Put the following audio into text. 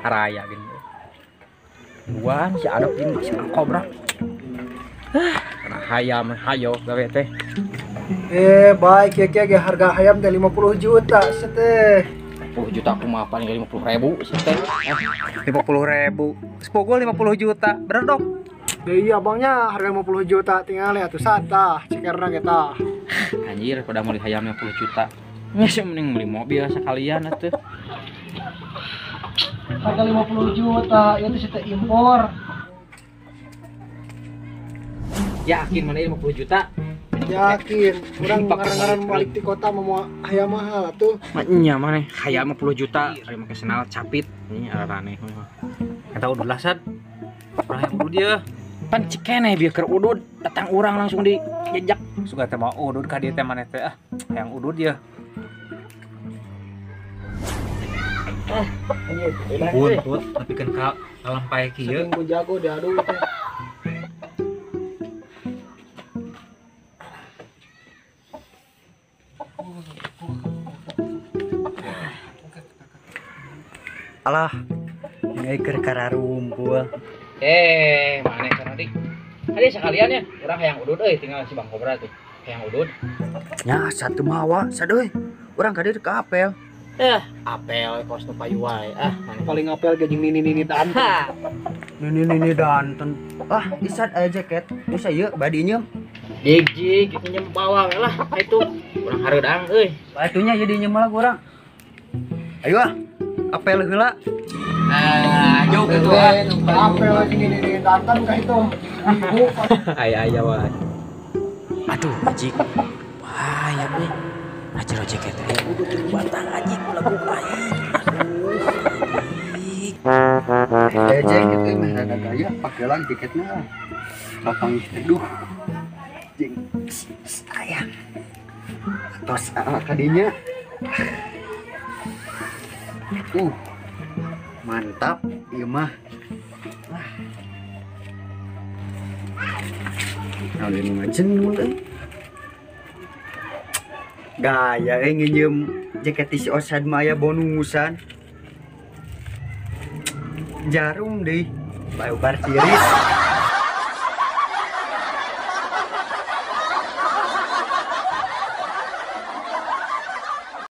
Araya gini. Buan si Adok ini si Kobra. Karena hayam hayo gawe teh. Baik ya ge harga hayam teh 50 juta teh. 50 juta aku mah paling 50.000 sih teh. 50.000. Sepogol 50 juta. Bener dong? Ya iya abangnya harga 50 juta tinggal lihat tuh sata cekerna kita. Anjir pada beli hayam 50 juta. Nggak mending beli mobil sekalian atuh. Harga 50 juta itu sih teh impor. Yakin mana 50 juta? Yakin, orang ngarang-ngarang balik di kota mau hayam mahal atuh. Nya mana hayam 50 juta, ari make senal capit. Ini arane. Eta udud lah sad. Urang hayam udud ye. Pan cikeneh bieu keur udud, datang urang langsung dijejak. Suka teh mau udud ka dieu teh maneh teh ah, hayang udud ye. Buntut tapi kan ka lampai kieu. Saking jago diadu teh. Alah, ini keur kararumpul. Mana keur adik? Adi sekalian ya, urang hayang udud euy tinggal si Bang Kobra tuh. Hayang udud. Nya satu mawa saduy. Urang ka dieu ka apel. Apel kos nu payu wae. Ah, mana paling apel ge jeung nini-nini danten. Nini-nini danten. Ah, isat aya jaket. Geus ieu bade nyeum. Jig-jig kitu nyeum bawa we lah itu. Urang hareudang euy. Batunya ieu dinyeum lah urang. Ayo ah. Apel heula. Ah, jauh gitu ah. Apel lagi nini-nini danten ka itu. Aya-aya wae. Aduh, jig. Bahaya euy. Ajar jaket teh udah tilu batang anjing lagu aing. Aduh. Jaket euy mah rada gaya pakelan jaketna. Lapang aduh. Jeung aya. Atos kadinya. Mantap ieu mah. Nah, ini ngajenul euy. Gaya nginjem jaket si Osad mah aya bonusan. Jarum deh, bae bar ciris.